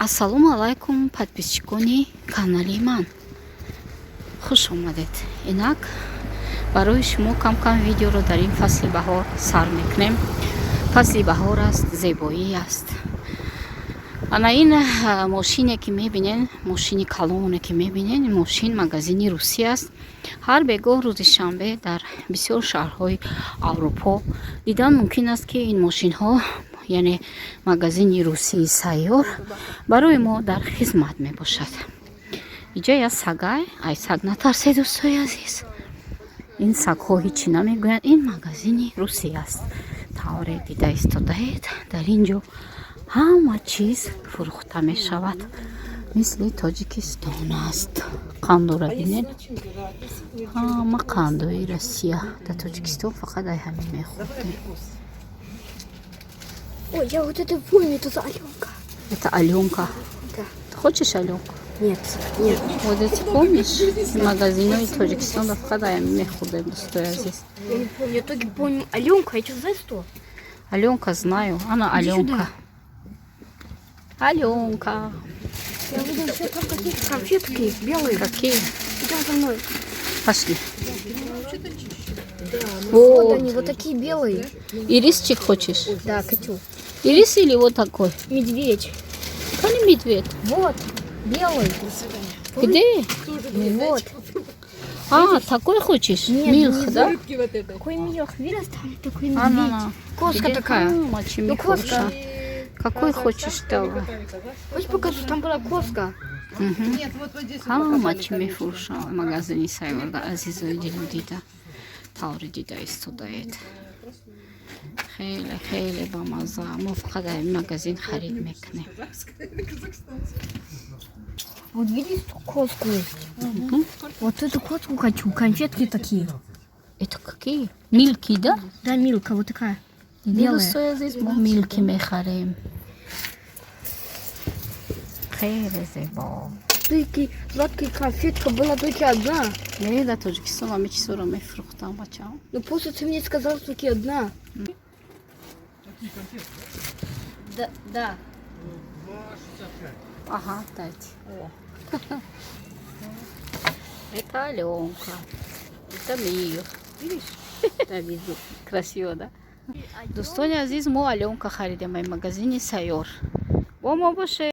Ассалому алайкум, подписчикони канали ман, хуш омадед. Инак барои шумо кам-кам видеоро дар ин фасли баҳор сар мекунем. Фасли баҳор аст, зебоӣ аст. Ана ин мошине, ки мебинен, мошини калоне, ки мебинен, ин мошин магазини русӣ аст. Ҳар бегоҳ рӯзи шанбе дар бисёр шаҳрҳои Аврупо дидан мумкин аст, ки ин мошинҳо, яъне магазини русии сайёр, барои мо дар хизмат мебошад. Иҷа як сагай. Ай саг натарсед, дӯстои азиз, ин сагҳо ҳичи намегӯянд. Ин магазини русӣ аст, тавре дида истодаед. Дар ин ҷо ҳама чиз фурӯхта мешавад, мисли Тоҷикистон аст. Қандора бинед, ҳама қандои Россия. Дар Тоҷикистон фақат ай ҳамин мехӯрдем. Ой, я вот это помню, это за Аленка. Это Аленка. Да. Ты хочешь Аленку? Нет, нет. Вот эти помнишь? Магазинои Тоҷикистон фақат ай ҳамин мехӯрдем, дӯстои азиз. Я не помню, я только помню Аленку, а что, знаешь что? Аленка знаю. Она Иди Аленка. Сюда. Аленка. Я видел еще там какие-то конфетки белые. Какие? Идем за мной. Пошли. Вот Вот. они, вот такие белые. Ирисчик хочешь? Да, хочу. Ирис или вот такой? Медведь. Какой медведь? Вот, белый. Где? Ну вот. А, такой хочешь? Нет, Милх, не да? Какой мех? Видишь, там такой медведь. А, на, на. Коска Где? такая. А, мочи Ну, коска. Какой хочешь, давай. Хочешь, покажу? Там была коска. Нет, вот, вот здесь вот Ҳама показали чӣ колючку. Мефурӯшам магазини сайёрда, азизои дилу дида, таври дида истодаед. Хеле, хеле бамазза. Мо фақат дар ин магазин харид мекунем. Вот видишь, тут коску есть. Вот эту коску хочу, конфетки такие. Это какие? Милки, да? Да, Милка, вот такая. Белая. Дӯстои азиз, мо Милки мехарем. Хеле зебо. Такие сладкие, конфетка была только одна. Не, дар Тоҷикистон ҳами чизоро мефурӯхтам, бачаам. Ну просто ты мне сказал, что только одна. Да, да. Ага, дайте. О. Это Аленка. Это Мир. Видишь? Да, вижу. Красиво, да? Дӯстони азиз, мо Аленка харидем ай магазини сайёр. Бо мо боше.